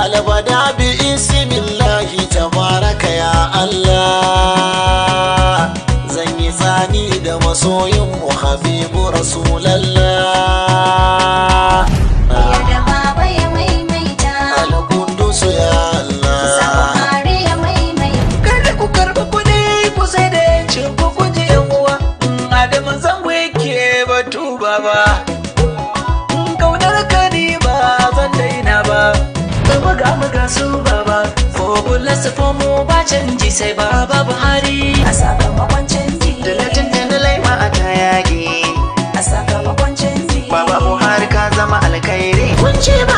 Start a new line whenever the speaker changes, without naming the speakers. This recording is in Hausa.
Albada bi ismillahi tabaraka ya Allah. Zan yi tsani da masoyin mu Habibu Rasulallah.
Ya da Baba ya maimaita.
Alƙudusu ya
Sa
Allah.
Buhari ya maimaita.
Kada ku karɓi kuɗi ku sai da yancin ku, ku ji yan uwa. Adamu Zango yake batu baba. Kaunar ka ni ba zan daina ba. Muga muga su baba. Four plus four mu ba canji sai Baba Buhari.
A sakamakon canji.
Talatin da laima a ta yaƙi.
A sakamakon canji.
Baba Buhari, ka zama alkhairi.
Kun ce ba